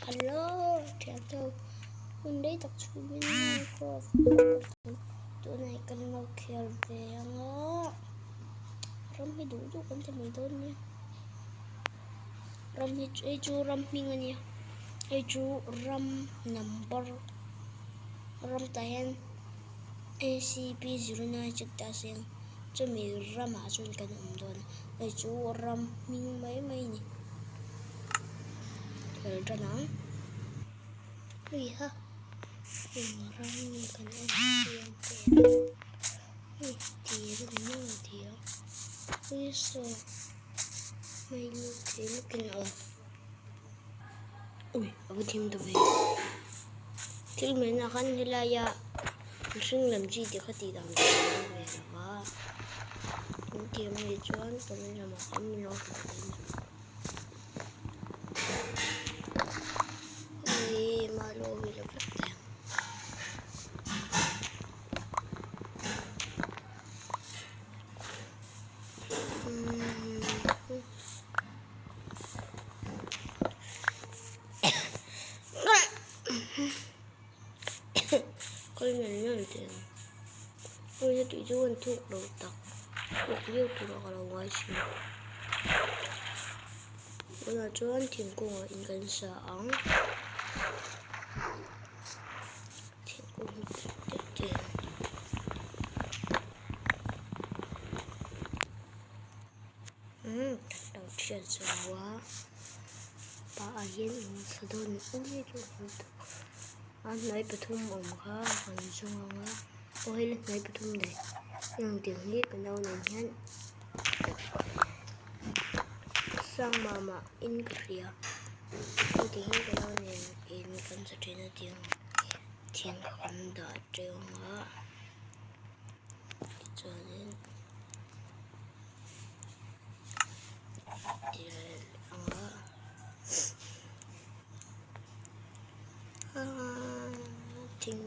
Hello thianho hun rei tak chhungin Minecraft tunah hi kan lo khel ve ang a ram hi duh duh kan ti mai dawn nia ram hi hei chu ram hming a nia hei chu ram number ram tah hian A_C_P 09 check ta seng chumi ramah chuan kan awm dawn a hei chu ram hming mai mai a ni kal tan ang hei ha eng ram nge kan en chiang teh hei tir a ni maw ti a ui saw hmai lut thei lukin a awm ui a va thim ta ve thil mai khan helaia mihring lam chi te kha tih dan tur a awm ve lo va in tih mai chuan comment lamah khan min lo hrilh dawn a ni. Hei malo hi la vek teh ang. Kal mial mial teh ang. Hei heti chu an thuk lo tak. Thuk viau turah ka lo ngai thin. Tunah chuan thingkungah in kan sa ang. Thingkung hi teh teh ang. Umm kan lo thiat zo a. Paah hian in sa dawn ui chu a hnuai pathum awm kha kan zawng ang a aw hei la hnuai pathum daih heng tiang hi ka nau nen hian sang mah mah in ka hria heng tiang hi ka nau nen in kan sa thin a tiang thing kha kan dah teuh ang a tichuanin ti leh ang a. Thing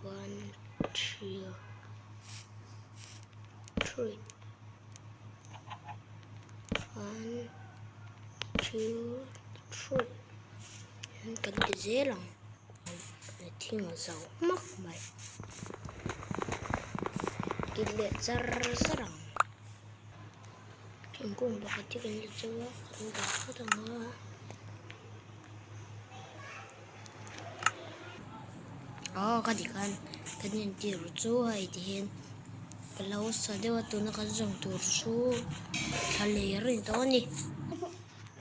one two three one two three kan ti zel ang thing a zo hmak mai ti leh char char ang thingkung pakhat hi kan la cheu a kan dah phawt ang a aw ka ti khan kan intir chu hei ti hian ka lo sa deuh a tuna kan zawng tur chu thla ler a ni tawh a ni.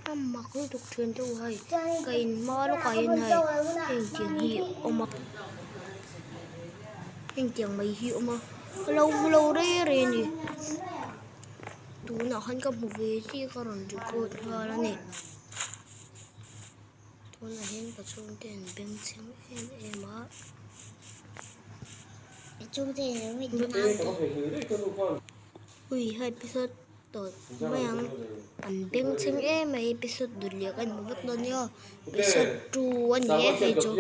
A mak lutuk thin deuh hei ka in hma lawkah hian hei engtiang hi a awm a engtiang mai hi a awm a ka lo hmu lo rei rei a ni tunah khan ka hmu ve chiah ka rawn record nghal a ni tunah hian ka chhungte an bengchheng em em a. Ui hei episode tawp mai ang an bengchheng em mai episode dawt leh kan hmu vek dawn nia episode 2 a ni e hei chu.